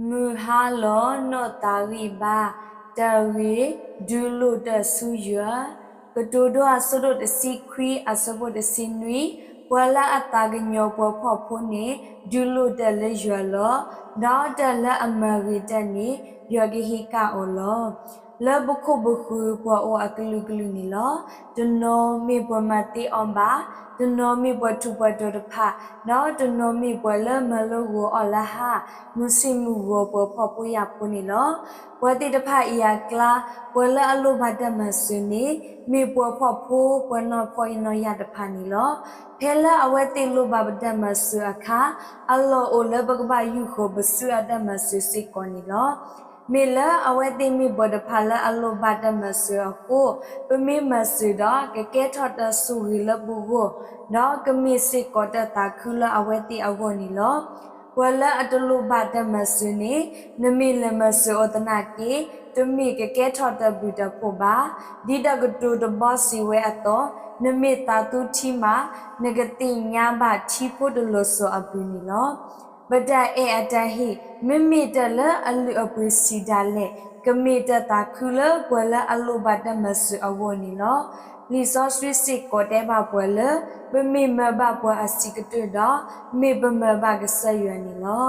မုၢ်ဟါလီၤနီၢ်သးဂံၢ်ဘါ, တၢ်ဂ့ၢ်, ဒုးလိၢ်တၢ်ဆူယွၤ, ကတိၤဒိအဆၢဒိၣ်တဆံခွံ အဆၢဖိတဆံနွံ, ပှၤလၢအသးကညီၤပှၤဖှီၣ်ဖိန့ၣ် ဒုးလိၢ်တၢ်လၢယွၤလီၤ. ဒီးတၢ်လၢအမၤဂ့ၤတၢ်န့ၣ် ယွၤကဟ့ၣ်ကၣ်အီၤလီၤ. လၢပခိၣ်ပဃၢၤပှၤအိၣ်အကလုာ်ကလုာ်န့ၣ်လီၤ. တနီၤမ့ၢ်ပှၤမၤသ့အီၤဘၣ်, တနီၤမ့ၢ်ပှၤထူးပှၤတီၤတဖၣ်, ဒီးတနီၤမ့ၢ်ပှၤလၢမၤလိဂီၤအီၣ်လၢဟါ, မုၢ်ဆ့ၣ်မုၢ်ဂီၤပှၤဖှီၣ်ဖိယာ်ဖိန့ၣ်လီၤ. ပှၤသ့ၣ်တဖၣ်အံၤအကျါ, ပှၤလၢအလိၣ်ဘၣ်တၢ်မၤစၢၤန့ၣ် မ့ၢ်ပှၤဖှီၣ်ဖိ ပှၤနီၢ်ဖှီၣ်နီၢ်ယာ်တဖၣ်န့ၣ်လီၤ. ဖဲလၢအဝဲသ့ၣ်လိၣ်ဘၣ်ပတၢ်မၤစၢၤအခါ, အလီၢ်အိၣ်လၢပကဘၣ်ယူာ်ဃီၤပစုအတၢ်မၤစၢၤစ့ၢ်ကီးန့ၣ်လီၤ. မ့ၢ်လၢအဝဲသ့ၣ်မ့ၢ်ပှၤတဖၣ်လၢအလိၣ်ဘၣ်တၢ်မၤစၢၤအဃိ, ပမ့ၢ်မၤစၢၤဒီး ကကဲထီၣ်တၢ်ဆိၣ်ဂ့ၤလၢပဂီၢ်, ဒီးကမ့ၢ်စ့ၢ်ကီးတၢ်သးခုလၢအဝဲသ့ၣ်အဂီၢ်န့ၣ်လီၤ. ပှၤလၢအတလိၣ်ဘၣ်တၢ်မၤစၢၤန့ၣ်, နမ့ၢ်လဲၤမၤစၢၤအီၤသနာ်က့, တမ့ၢ်ကကဲထီၣ်တၢ်ဘျုးတၢ်ဖှိၣ်ဘၣ်. ဒ်တၢ်ကတိၤတဘီစံးဝဲအသိး, နမ့ၢ်သးသူထံမး, နကသ့ၣ်ညါဘၣ်ထံဖိတလီၤစီၤအဘျုးန့ၣ်လီၤ. ပတၢ်အဲၣ်အတၢ်ဟ့ၣ် မ့မ့ၢ်တၢ်လၢအလုၢ်အပှ့ၤဆံးဒၣ်လဲာ်, ကမ့ၢ်တၢ်သးခုလၢပှၤလၢအလိၣ်ဘၣ်တၢ်မၤစၢၤအဂီၢ်န့ၣ်လီၤ. လံာ်စီဆှံစ့ၢ်ကီးတဲဘၣ်ပှၤလၢ ပမ့ၢ်မၤဘၣ်ပှၤအဆံးကတၢၢ်ဒီး, မ့ၢ်ပမၤဘၣ်ကစၢ်ယွၤန့ၣ်လီၤ.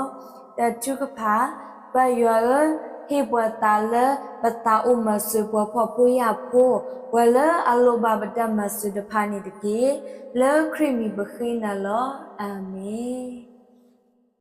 တၢ်ထုကဖၣ်, ပၢ်ယွၤဧၢ, ဟ့ၣ်ပှၤသးလၢပသးအိၣ်မၤစၢၤပှၤဖှီၣ်ဖိယာ်ဖိ, ပှၤလၢအလိၣ်ဘၣ်ပတၢ်မၤစၢၤတဖၣ်န့ၣ်တက့ၢ်. လၢခရံာ်မံၤပဃ့နၤလီၤ. အၤမ့ၣ်.